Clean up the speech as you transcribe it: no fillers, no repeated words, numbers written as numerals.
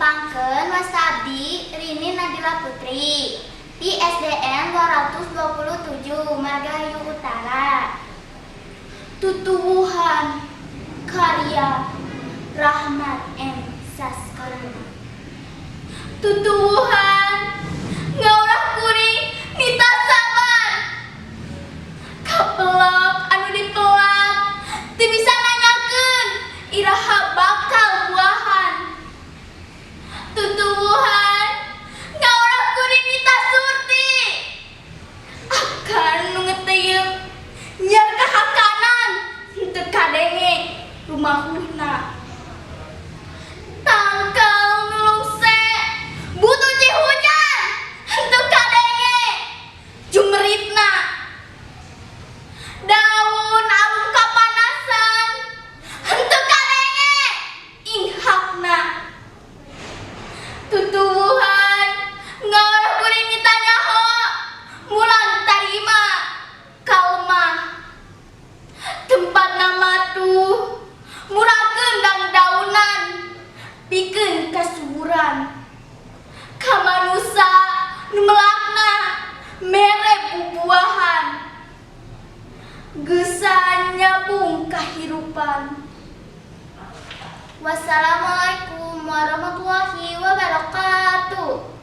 Tepangkeun, wasta abdi Rini Nadila Putri di SDN 227 Margahayu Utara. Tutuwuhan karya Rahmat M. Saskarana. Tutuwuhan ngawrah kuring nitah sabar. Kapelak anu dipelak teu bisa nanyakeun iraha bakal buahan. Tutuwuhan ngawrah kuring nitah surti. Akan nu ngeteyeup nyiar kahakanan henteu kadenge rumahuhna. Tangkal nu lungse butuh cihujan henteu kadenge jumeritna. Daun alum kapanasan henteu kadenge inghakna. Tutuwuhan ngawrah kuring nitah nyaho mulang tarima kalemah. Tempatna matuh murakeun dangdaunan pikeun kasuburan. Ka manusa nu melakna mere bubuahan. Geusan nyabung kahirupan. Wassalamualaikum warahmatullahi wabarakatuh.